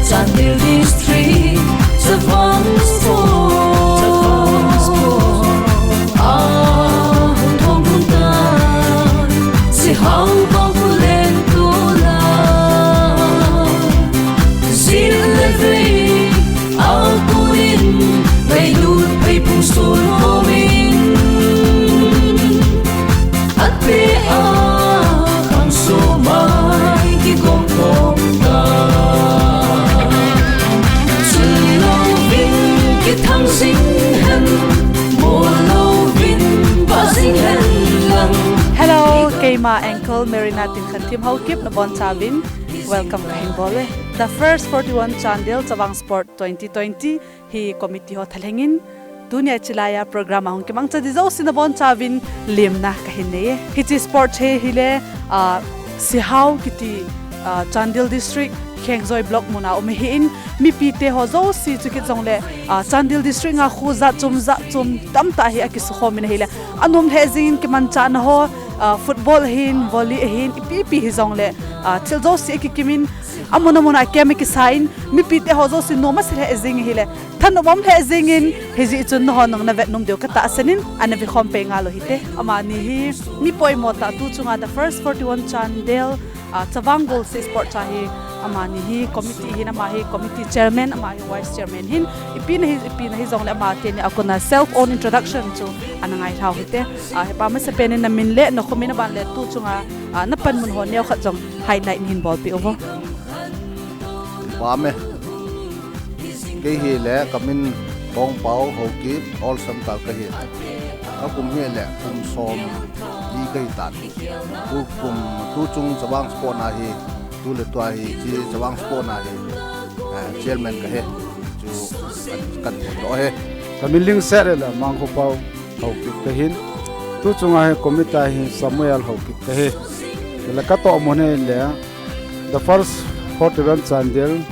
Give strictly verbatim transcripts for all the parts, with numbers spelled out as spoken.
Chandel District, Chavang Sport. Ah, hung thong hung tan, si hau bang ku len tu la. Zin le vei, a ku in, vei lut vei pung sul ko min. At pe a, khang so mai ki kong kong ta. Chun lo vin ki thang sing hen, mo lo vin ba sing hen lang. Hello, keima anchor Marina Tinkhanthim Haokip nabonchauvin welcome kahin bol e. The first forty-one Chandel Chavang Sport twenty twenty hi committee ho thalhengin, tunia chilaiya program a hung kimangcha ding jouse nabonchauvin lemna kahin nei e. Hiche sport hi hile, ah, Sihau kiti, ah, Chandel District, Khengjoi Block muna um ahin, mipite ho jouse chukit jongle, ah, Chandel District a khu jat chom jat chom tamtah hi akisukhom in ahile, anom lheh jingin kimanchahna ho, ah, football ahin, volley ahin, ipi ipi hijongle, ah, thil jouse akikim in, amun amun a camp akisa in, mipite ho jouse nom asa lheh jing ahile, thanop um lheh jingin, hijeh chun nangho nung navet nom diu katahsan in, ana vekhom pei ngal u hite. Amani hi mi poimo tah, tu chunga the first forty-one Chandel, ah, Chavang Golsi Sport cha hi, amani hi committee hin, ama hi committee chairman, ama hi vice chairman hin, ipi na hi, ipi na hijongle ama teni a kona self own introduction chu ana ngailhau hite. Ah, hepa masapen in namin le nakho min aban le tu chunga, ah, napanmun ho neokhat jong highlight nahin bolpeh uvo. Pame. Kei hile kamin Kongpao Haokip, Olsam kal kahi. Kakum hile kum som li kahi tan. Tu kum, tu chung Chavang Sport na hi, tu le tua hi, chi Chavang Sport na hi, eh, chairman kahi. Chu kan, kan to he. Kamin Lingset le Mangkhopao Haokip kahin. Tu chunga hi committee hi Samuel Haokip kahi. Kila katoh mun hile the first forty-one Chandel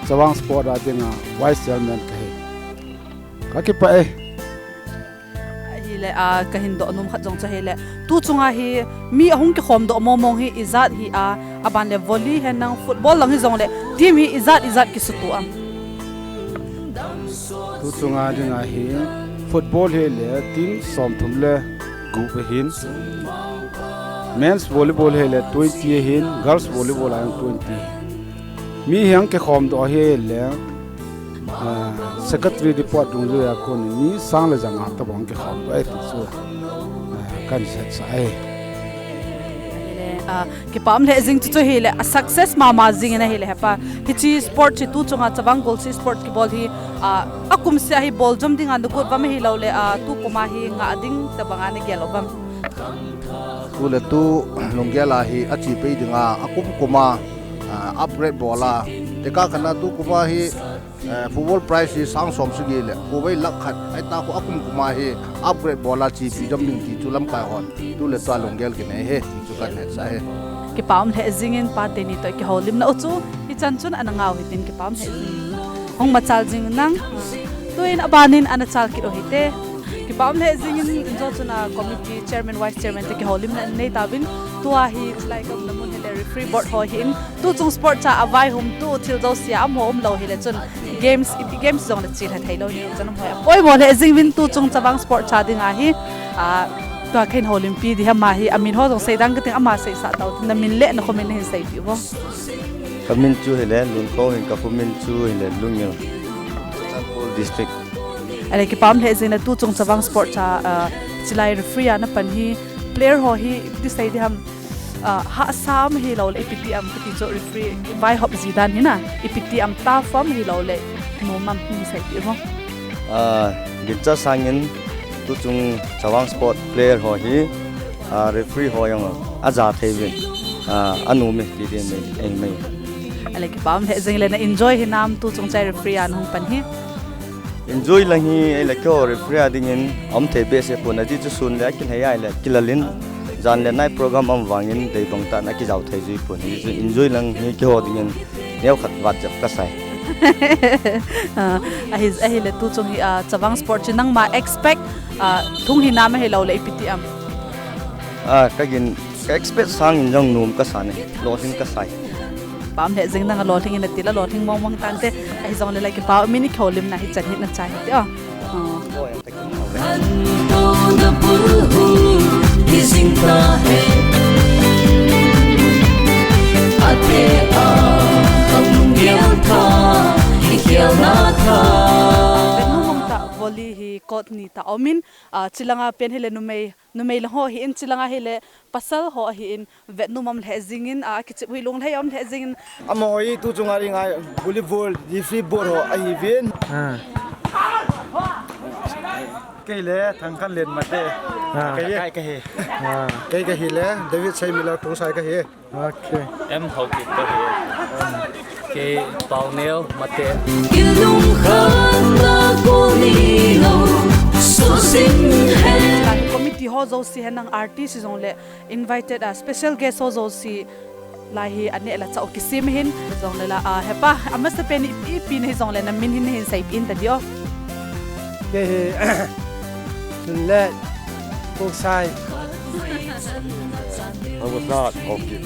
Chavang Sport a dinga vice chairman kahi. Kakipah e. Ahile, ah, kahin doh nom khat jong chu ahile, tu chunga hi mi ahung kikhom doh mong mong hi ijat hi a, aban le volley hen lang football lang hijongle team hi ijat ijat kisuto am? Tu chunga dinga hi football hile team somthum le gup ahin. Men's volleyball hile twenty ahin, girls volleyball a twenty. Mi hi ahung kikhom doh hile, ah, secretary report dungjuiya kon mi sang le janga tobang kikhom doh e ti chu, ah, kan setsah e. Ahile, ah, kipah um lheh jing chu chu hile, a success mama jing in ahile hepa. Hiche sport chu tu chunga Chavang Golsi Sport kibol hi, ah, akum sea hi bol jom dinga nagot uvam ahilou le, ah, tu kuma hi ngah ding tobanga nagel uvam? Tu le tu lunggel a hi ache pei dinga, akum kuma, ah, upgrade bol a. Tekah khat na tu kuma hi, eh, football prize hi sang som sagi le, khovei lakh khat, ahi ta khu akum kuma hi upgrade bol a chepi jom ding ti chu lamkai hon tu le tua lunggel kinei e ti chu kan hetsah e. Kipah um lheh jingin pa teni toh kihoulimna u chu hichan chun ana ngau hitin, kipah um lheh jingin. Hung machal jing nang, tuin abanin ana chal kit u hite. Kipah um lheh jingin, injo chun a committee chairman, vice chairman te kihoulimna nei tauvin, tua hi chilai kaumna mun hile referee board ho hin, tu chung sport cha a vaihom tu thil jousea amaho umlou hile chun games, ipi games jongle chelha theilou ni chan um hoi. Poimo lheh jing uvin tu chung Chavang Sport cha dinga hi, ah, tua kahin houlimpi ding hi ama hi, amin ho jong seidang kating ama seisah tau, namin le nakho min nahin seipeh uvo. Kamin chu hile Lunkhong hin, kakhomin chu hile Lungngel, Churachandpur District. Ahile kipah um lheh jing le tu chung Chavang Sport cha, ah, chilai referee a napan hi player ho hi ipi ti sei ding ham, ah, hahsa am ahilou le ipi ti am kati chu referee vaihop ji dan hi na, ipi ti am tough am ahilou le nom am hin seipeh uvo. Ah, gincha sangin tu chung Chavang Sport player ho hi, ah, referee ho jong aja thei uvin, ah, anom e ti ding mai, ei mai. Ahile kipah um lheh jing le na enjoy hinam tu chung chai referee a nahung pan hi? Enjoy lang hi, ahile keiho referee a dingin aum thei behseh pon, ajeh chu sun le akilhei ahile kilal in, jan le night program aum vangin deibang tah in akijao thei jui pon, ajeh chu enjoy lang hi keiho dingin neokhat vat jep kasai. Ah, ahi, ahile tu chung hi, ah, Chavang Sport chu nangma expect, ah, lhung hinam ahilou le ipi ti am? Ah, kagin, ka expect sangin jong nom kasa ne, lolhing kasai. Pam le jing nang a lolhing in ati la lolhing mong mong tante. Ahi jong le la kipa umin i kihoulimna hichan hi na chai hite o. Oh. Vennu mong ta volley hi court ni ta umin, ah, chilanga pen hile numei, numei lang ho hi in chilanga hile pasal ho hi in vetnom um lheh jingin, a, kichep hui lunglhai um lheh jingin. Amaho hi tuchung a ring a volleyball, referee board ho ahiuvin. Ah. Kei le Thangkhanlen Mate. Ah. Kei, kei, kei. Ah. Kei kahi le David Saimila Tongsai kahi. Okay. M Haokip kahi. Kei Pauneo Mate. Committee ho jouse hen nang artist jong le invited a special guest ho jouse lai hi aneh la chau kisem hin jong le la, a, hepa, amasa pen i, ipi nahi jong le na min hin hin seipeh in ta di o. Kei hi, Sunlet, Koksai. Angosat, okay.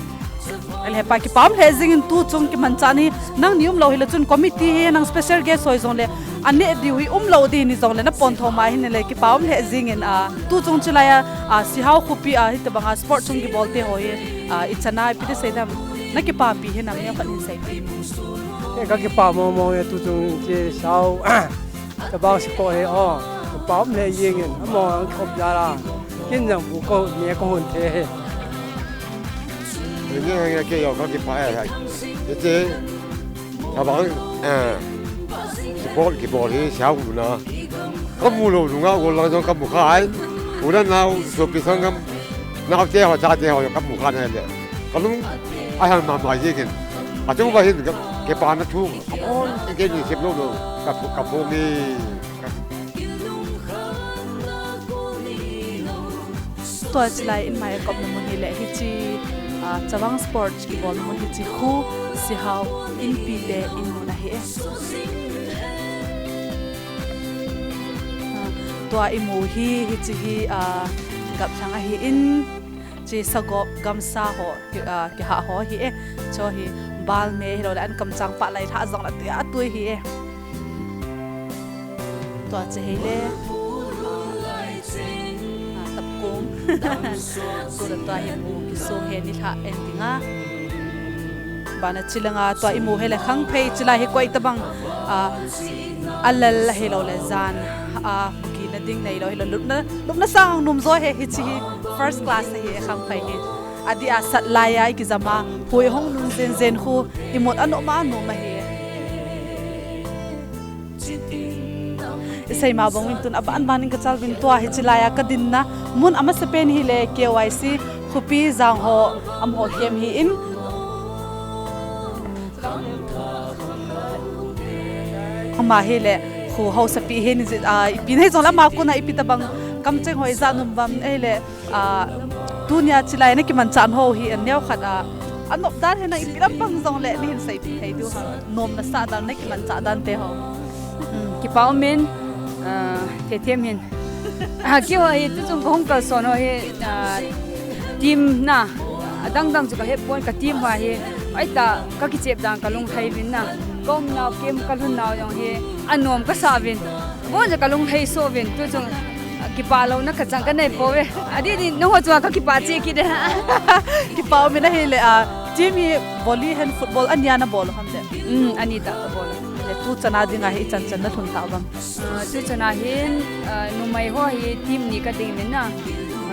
Ahile hepa kipa um lheh jingin tuchung kimanchah ni nang ni umlou hile chun committee hi nang special guest ho jong le aneh diu hi umlou di ni jong le na pon thoma hin le kipa um lheh jingin, a, tuchung chilai a, a, Sihao khopi a, hitobanga sport chung kibol te ho hi, a, ichan a ipi ti seidam na kipapi hinam neo khat hin seipeh. Kei ka kipa mong mong e tuchung Sihao. Tabang siko he o, kipa um lheh jingin, amaho ang khop jala. Kin jang bu ko, ne ko hun the he. Ni nge nge kei jong ka kipa e hai. Hiche, tabang, eh, sport kibol hi Sihao khu na. Kamu lou nunga, gol lang jong kamu kha e. U le nao, sopi sanggam, naote ho, chate ho, kamu kha na le. Kalung ahang mama jingin. Achu ba hin ka, kipana thu. Oi, kei ni sep lou lou. Ka, kaphong e. Tua chilai in mai kopna mun hile hiche, a, Chavang Sports kibol mun hiche khu Sihao inpi te in mun ahi e. A, tua imu hi hiche hi, a, gapthang ahin. Che sagop gamsa ho, ki, ah, kiha ho hi e. Cho hi bal me hilou le an kamchang pah lai lha jong la tia tui hi e. Tua che hi le. Ah, tapkong. Ko la tua hi mu kisong he ni lha en dinga. Bana chilanga tua imu hile khangphei chilai hi koi tabang, ah, alal hilou le jan, ah, kina ding neilou hilou lupna, lupna sang nom jo he hiche hi first class hi e khangphei hi. Adeh a sat lai a ikijam a, hui hung nung jen jen khu, imut anom a nom ahi. Isei ma bang in tun aban ban in kachal vin tua hiche lai a kadinna mun amasa pen hile K Y C khopi jang ho amaho kem hi in. Ama hile khu hausapi hin, ah, ipi nei jong le ama kona ipi tabang kamcheng ho ija nom vam ahile. Ah, tunia chilai na kimanchah ho hi aneo khat a, anop dan hi nang ipi lam bang jong le nei hin seipeh thei diu ham, nomna sah dan, na kimanchah dan te ho. Hmm, kipa umin, ah, Thethem hin. Ah, keiho hi tuchung kahung kalson ho hi, ah, team na, adang dang chu kahe pon ka team ho hi, aita kakichep dan kalung hai vin na, kaum nau kem kalhun nau jong hi, anom kasah vin. Bon ja kalung hei so vin, tuchung, ah, kipa louna kachang kanei pouve. Adeh deh, nangho chunga kakipa cheh kit e. Kipa umin ahile, ah, team hi volley hen football ania nabol ham le? Hmm, ani tah kabol. Le tuchan a dinga hi ichan chan nalhun tauvam? Ah, tuchan a hin, ah, numei ho hi team ni kading vin na.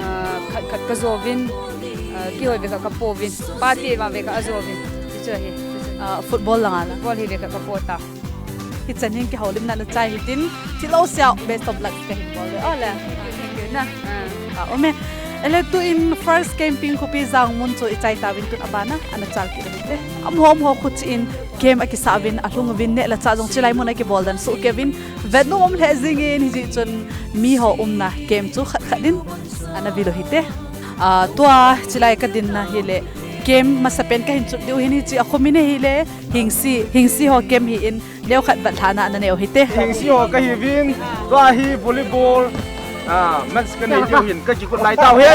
Ah, khat khat kajo vin, ah, kihoi ve kha kapo vin. Pate ma ve kha ajo vin. Hichu ahi. Ah, football langa la? Football hi ve kha kapo ta. Hichan hin kihoulimna nachai hitin, thilou sea best of luck kahin bol e, ole. Thank you na. Ah. Ah, ume. Ele tuin first camping khopi jang mun chu ichai tauvin tun abana, ana chal kit hite. Amaho amaho khu chi in, camp akisah uvin, alhung uvin, neh le chah jong chilai mun a kibol dan soh kei uvin, vetnom um lheh jingin, hijeh chun miho umna camp chu khat khat in, ana vil u hite. Ah, tua chilai kadinna hile, camp masapen kahin chut diu hin hiche a khomin hile, Hingsi, Hingsi ho camp hi in, Neokhat vat lhahna nanei u hite. Hingsi ho kahiuvin, tua hi volleyball, Ah, match ka nei diu hin ka kikhut lai tau hi.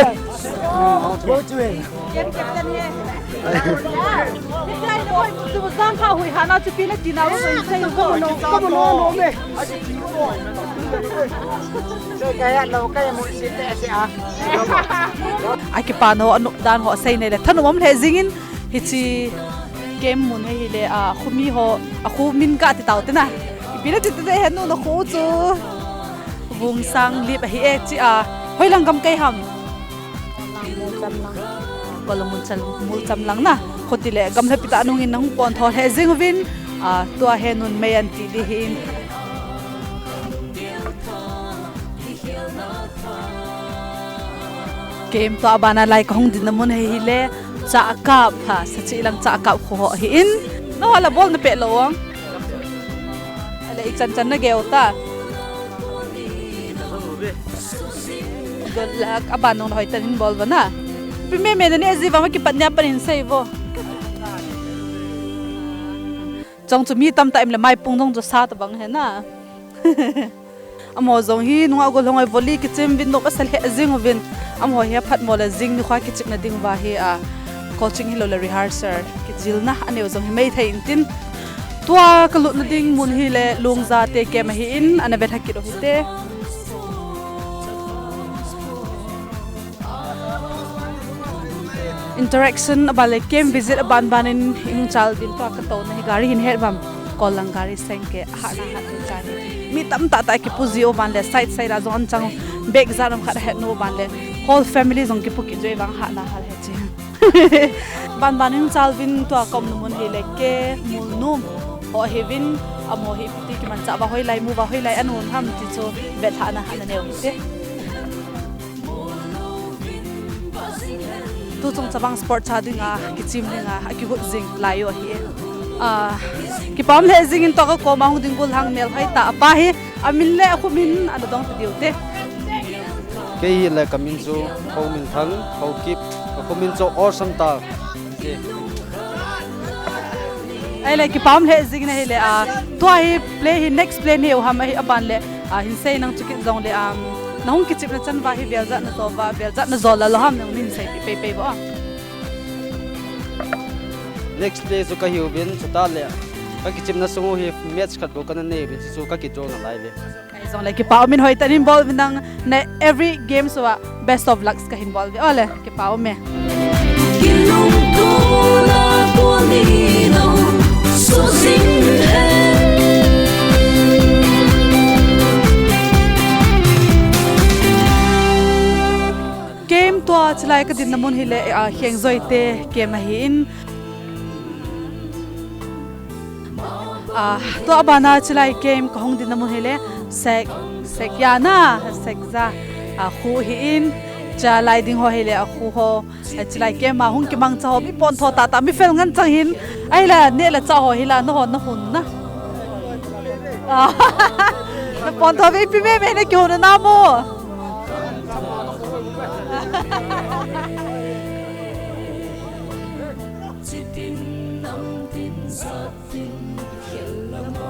A kipa no, a nop dan ho sei nei le thanop um lheh jingin, hiche camp mun hi hile, a, khu mi ho, a khu min ka ti tau te na. Ipi le ti te he nu na khu chu. Vungsang Lip ahi e chi a. Hoilang gamkai ham? Kolomulcham lang na. Khuti le gamla pi tah nungin nahung pon tho lheh jing uvin. A, tua he nun mei an ti di hin. Camp tua bana lai kahung dinna mun hi hile. Chahkap ha, Sachi lang Chahkap khu ho hi in. No hala bol na pe lo ang. Ale ichan chan na geu ta. Good luck, aban nung hoi tan in bol va na. Pi me me na ni aji va ma kipat nia pan in sei vo. Chong chu mi tam ta im le mai pung dong chu sa ta bang he na. Amaho jong hi nunga gol hong ai volley kichim vin nop asa lheh jing uvin. Amaho hi aphat mo le jing ni kho kichimna ding va hi a coaching hi lo le rehearsal kijilna aneo jong hi mei thei in tin. Tua ka lutna ding mun hi le Lungja te camp ahi in ana vet hakit u hite. Interaction aban le camp visit aban ban in ing chal vin tua ka to na hi gari hin het vam. Kol lang gari seng ke hat na hat ni chani. Mi tam ta ta kipu ji u ban le side side a jong an chang bag jan um khat het nu ban le whole family jong kipu ki joi vang hat na hal he chi. Ban ban in chal vin tua kom nu mun hi le ke mul num ho hi vin amo hi ti ki man cha va hoi lai mu va hoi lai an hun ham ti chu vet ha na ha na neu hi te. Tu chung chavang sport cha dinga, kichim dinga, a kihut jing lai u ahi. Ah, kipah um lheh jingin tua ka koma hung ding gul hang mel hoi ta apa hi, amin le akhumin ana dong ta diu te. Kei hi le kamin chu, Hominthang, Haokip, akhumin chu Awesome Tal. Ahile kipah um lheh jingin ahile, ah, tua hi play hi next play ni u ham ahi aban le, ah, hin sei nang chukit jong le, um, nahung kichimna chan va hi veljat na jo va, veljat na jo la lo ham nang hin sei pi pei pei vo. Next play chu ka hiu vin, chuta le, ka kichimna sung u hi match khat bou ka na nei vin, chu ka kidraw na lai ve. Jong le kipah um in hoi tan in bol vin nang na every game chu a best of lucks ka hin bol ve. Ole, kipah um e. Kilungtona tua ni lo, so sing he. Game tua chilai ka dinna mun hi le, ah, Khengjoite game ahi in. Ah, tua bana chilai game ka hung dinna mun hi le Sek, Sekyana, Sekja, ah, khu hi in, chilai ding ho hi le, ah, khu ho, ah, chilai game a hung kimang cha ho, mi pon tho ta ta, mi fel ngan chang hin, ahile, ne le cha ho hi la, na ho na hun na. Ah, na pon tho ve, pi me me na ki hun na mo.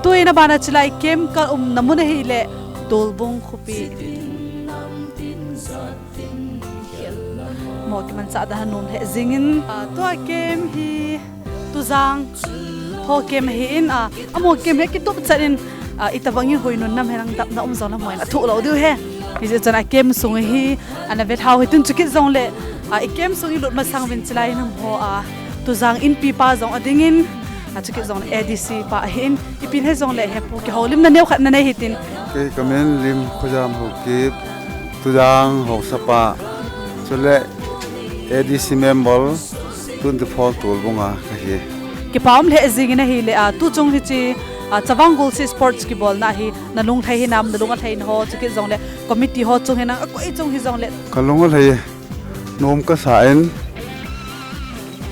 Tuin abana chilai camp ka umna mun ahi le Tolbung khopi. Mo kimanchah dan a nom lheh jingin, ah, tua camp hi Tujang ho camp ahi in, ah, amo camp hi kitup chat in, ah, itobang in hoinun nam he nang dapna um jong le mo in athuh lou diu he. Hijeh chun a camp sung hi ana vet hau hi tun chukit jong le, ah, i camp sung i lut masang vin chilai nam ho, ah, Tujang inpi pa jong ading in, ah, chukit jong le A D C pa ahi in, ipi le jong le he pu kihoulimna neo khat na nei hitin. Kei kamin Lim Khojam Haokip, Tujang haosa pa, chule A D C member, twenty-four Tolbung a kahi. Kipah um lheh jingin ahile, ah, tuchung hiche, ah, Chavang Golsi Sports kibolna hi, na lunglhai hinam, na lung alhai na ho, chukit jong le committee ho chung hi nang akoi chung hi jong le. Ka lung alhai. Nom kasa in,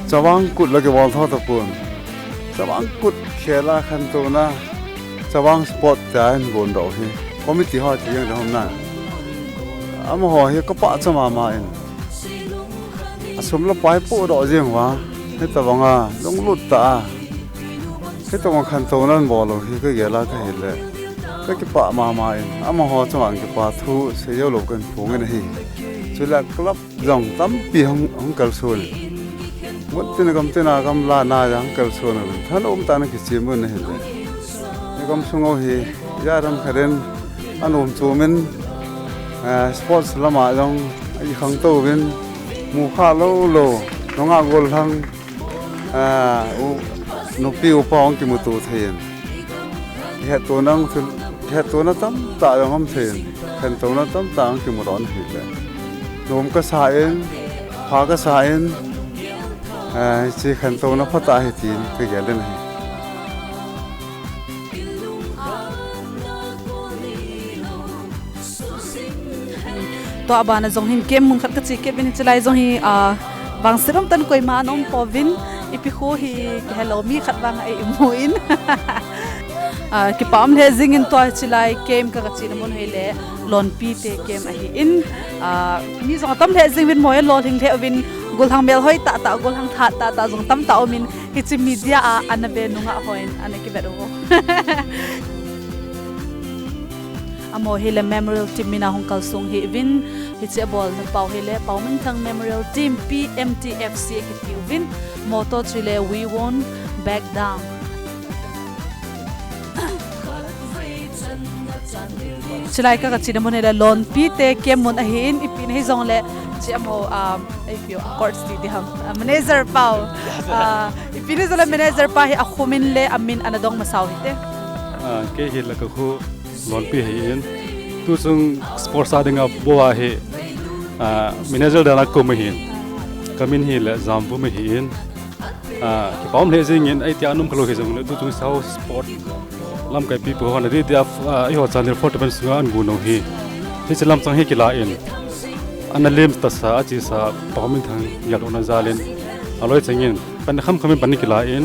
Chavang Kut la kibol tho tapon. Chavang Kut khel a khantouna, Chavang Sport tia in bon doh hi. Committee ho ti jeng le hom na. Amaho hi ka pachat mama in. Asum le pai podoh jeng uva. Hitobang a, lunglut tah a. Hitobang khantouna in bol u hi ka gel a kahi le. Ka kipah mama in, amaho chunga kipa thu seijou lou kahin phongin ahi. Chule club jong tampi hung, hung kalson. Mun tina gam tina gamla na jong hung kalson uvin. Thanom tah in ana kichem uvin ahile. Igam sung u hi, ijat ham khat in, anom chom in, eh, sports lama jong, ikhangtou uvin, mukha lou lou, nungah gollhang, ah, u, nupi upa hung kimuto thei in. Ihettouna, ihettouna tamtah jong um thei in. Khentouna tamtah hung kimu lhon ahile. Nom kasa in, pha kasa in, ah, hiche khentouna phatah ahi tin kagel in ahi. Tua bana jong hin camp mun khat kache kit uvin, chulai jong hi, ah, vangset um tah in koima ana um pouvin, ipi kho hi kihelou mi khat vang a imu in. Ah, kipa um lheh jingin tua chulai camp ka, kachena mun hile Lonpi te camp ahin. Ah, mi jong atam lheh jing uvin, amaho lolhing lheh uvin, gollhang melhoi tah tah, gollhang that tah tah jong tamtah umin, hiche media a ana ve nungah hon ana kivet u. Amaho hile Memorial Team mina hung kalsong ahiuvin, hiche abolna pau hile Paominthang Memorial Team, P M T F C akitiuvin, motto chu hile We Won't Back Down. Chulai ka, kachena mun hile Lonpi te camp mun ahin, ipi hijongle, hiche amaho, um, ipi, coach ti diham, uh, manager pau. Uh, ipi hijongle manager pa hi akhomin le amin ana dong masau hite. Ah, kei hile kakho Lonpi ahin. Tuchung sports a dinga bol a hi, ah, manager dan a kaum ahin. Kamin hile Jamvum ahin. Ah, kipa um lheh jingin, ahi tia anom khalou hijongle, tuchung South Sport lamkaipi po hon, adeh dia, ah, eiho Chandel Four Toband sunga ana gon u hi. Hiche lamchang hi kilah in. Ana lem tasa, achesa, Paominthang geldohna jal in. Aloi chengin, pan kham kham in pan kilah in.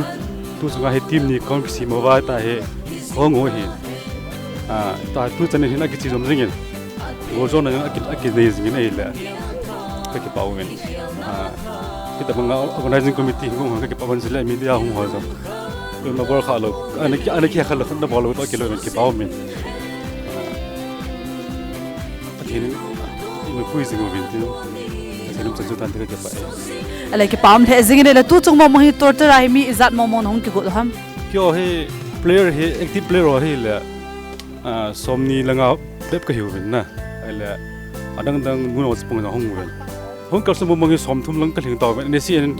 Tuchunga hi team ni kon kisem uva tahi, hung u hi. Ah, ta tuchan in hin akiche jom jingin. Goal jona jong aki, akinei jingin ahile. Kakipah uvin. Ah, hitabanga organizing committee hung hung kakipah uvin, chule media hung ho jong. Koima bol kha lou. Ana ki, ana kikha lou, ana bol lou toh kilou uvin, kipah uvin. Ah, Pathen in eipui jing uvin tin. Pathen in chonset tante kakipah e. Ahile kipa um lheh jingin ahile tuchung mong mong hi Tortora hi mi ijat mong mong na hung kigot u ham? Keiho hi player hi, active player ho hile. Ah, somni le nga bep kahiuvin na. Ahile, adang dang mun ho chapang jong hung uvin. Hung kalson mong mong hi somthum lang kalhing tauvin. N S C N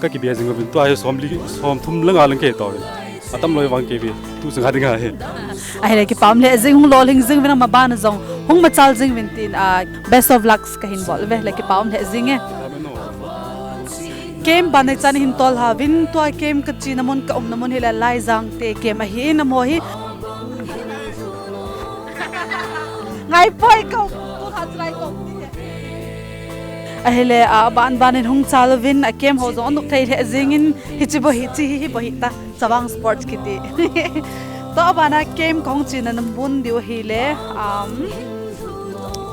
kakibia jing uvin, tua hi somli, somthum le nga lang kahi tauvin. Atam loi vang kei ve, tuchung a dinga hi. Ahile kipa um lheh jing, hung lolhing jing uvin, amaban jong hung machal jing uvin tin, ah, best of lucks kahin bol uve, le kipa um lheh jing e. Camp ban nei chan hin tol hauvin, tua camp kachena mun, kaumna mun hile Laijang te camp ahin, amaho hi. Ngai poi ko, ko khat lai ko. Ahile, ah, aban ban in hung chal uvin, a camp ho jong anop thei lheh jingin, hiche bou hi, hiche hi, hi bou hita, Chavang Sports kiti. Tua bana camp kahung chena mun diu hile, um,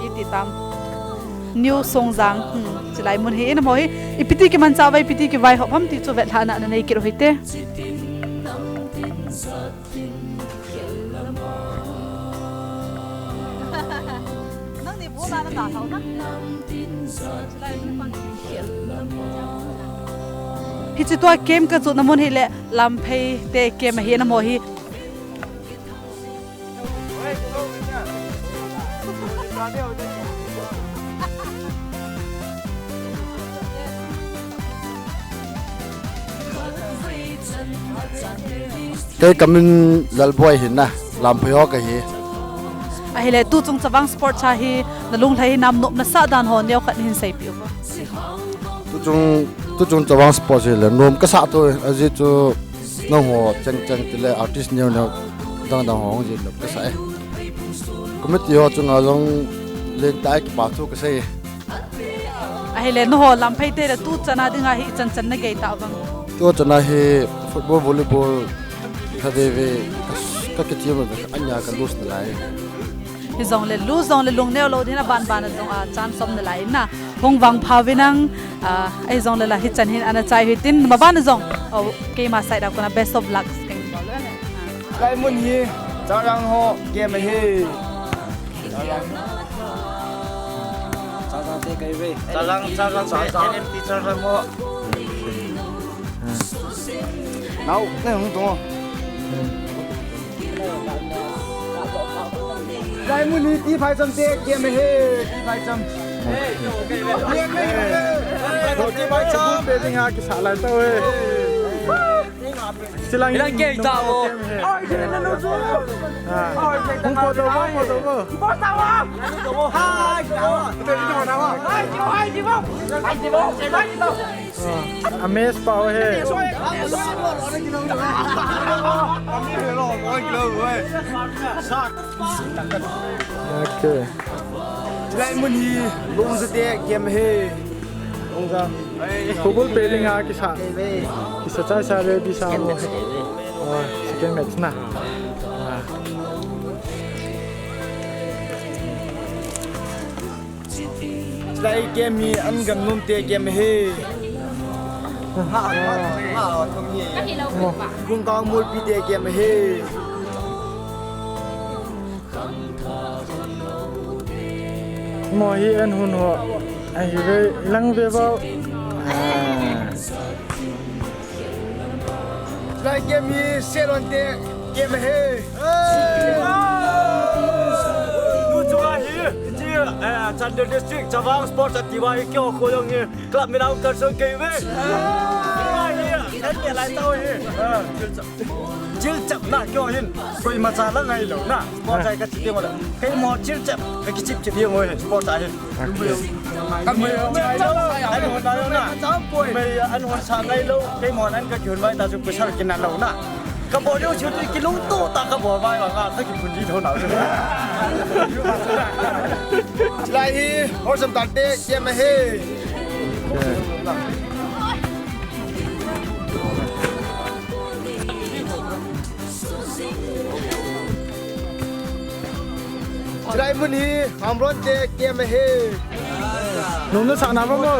iti tam. New Songjang, hmm, chulai mun hi, amaho hi, ipi ti kimanchah uva, ipi ti kivaihop ham ti chu vetlhahna ana nei kit u hite. Hiche tua camp kachena mun hile Lamphei te camp ahin, amaho hi. Kei kamin Lalboi ahin na, Lamphei ho kahi. Ahile tuchung Chavang Sports a hi nalung lhai hinam, nopna sah dan ho neokhat nahin seipeh uvo. Tuchung, tuchung Chavang Sports hile nom kasah to, ajeh chu nangho cheng cheng tile artist neo neo dang dang ho hung jin nom kasah e. Committee ho chunga jong lentah a kipa thu kasei e. Ahile nangho Lamphei te le tuchan a dinga hi ichan chan nagei tah vang? Tuchan a hi football, volleyball kha veve ka, kakichem uve, anya ka lose nalai. Hijongle lose jongle lungneo lou ding, aban ban a jong a chance um nalai na. Hung vangpha uvin lang, ah, ahijongle la hichan hin ana chai u hitin, maban a jong, oh, keima side a kona best of luck kahin bol uve. Lai mun hi Chalang ho game ahi. Chalang, chalang, chalang, N M T chalang ho. Nau, nai hung tong. Lai mun hi ti phai cham te game ahi, ti phai cham. Game ahi. Ti phai cham. Pe ding ha kisa lai tau e. Silang Ilang ke ta mo. Ai, ke na no so. Ah. Ai, ke Hung ta photo mo, photo mo. Photo mo. Hai, ke ta mo. Hai, ke ta mo. Hai, ke ta mo. Hai, ke ta mo. Hai, ke ta mo. Ah, amaze pau he. Okay. Lai mun hi lungsa te game he. Lungsa. Football pe ding a kisa. Kisa chai sa le di sa mo. Oh, second match na. Ah. Lai game hi an gam nom te game he. Kung kang mul pi te game he. Mo hi an hun ho. Ai ve lang ve ba. Ah. Lai game hi selon te game he. Nu chunga hi, chi, eh, Chandel District, Chavang Sports ati va hi kyo ko yong hi, club mi nau kar so kei ve. Chunga hi, kan ke lai tau hi. Chil chap na kyo hin, koi ma cha la ngai lo na. Sports ai ka chi te mo la. Kei mo chil chap, ka ki chip chip hi ngoi sports ai. Ka mei, an hon na lo na. Mei, an hon sa ngai lo. Kei mo nan ka kyun mai ta chu kusal kin na lo na. Ka bo liu chu ki lung to ta ka bo mai wa ka ki phun ji tho na. Lai hi, hor sam ta te, ye me he. Chulai mun hi Hamron te kem ahi. Nom na sa na ba mo?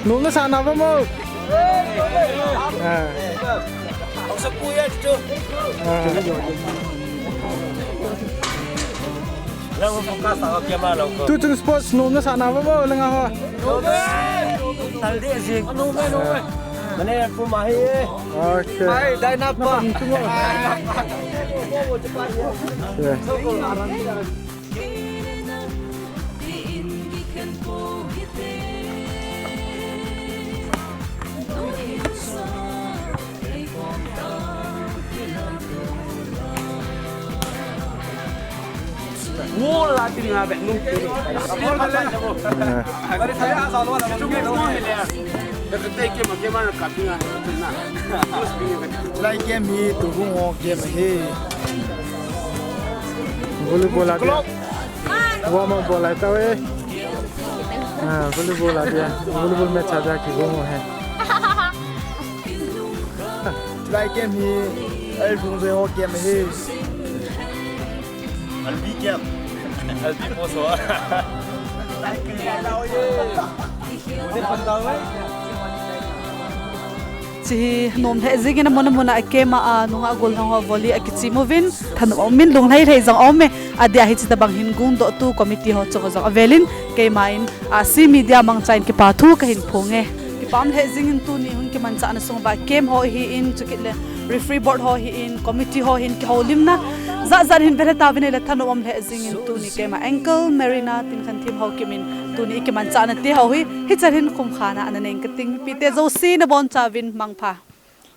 Nom na sa na ba mo? Ah. Ah. Tu tu sports nom na sa na ba mo, langa ho? Tal de si. Mane pu ma hi. Okay. Ai, dai na pa. Yeah. Lai kem hi tu hung o kem hi. Volleyball a. Warm up bol lai tau e. Ah, volleyball a dia. Volleyball match a dia ki hung o he. Lai kem hi, ai, lung ve ho kem hi. Albi kem. Albi poso. Chi hi nom lheh jingin amun amun a kem a, a nunga gollhang ho volley a kichim uvin, thanop umin lunglhai lhai jong aume, adia hi chi tabang hin gungdoh tu committee ho chunga jong avelin, keima in, a, C Media mangcha in kipa thu kahin phong e. Kipah lheh jingin tuni hun kimanchahna sung uva kem ho hi in, chukit le referee board ho hi in, committee ho hin kihoulimna jat jat hin velha tauvin, le thanop um lheh jingin tuni keima anchor Marina Tinkhanthim Haokip in tuni i kimanchahna te ho hi hichan hin khumkhana ana nei kating, mipite jouse nabonchauvin mangpha.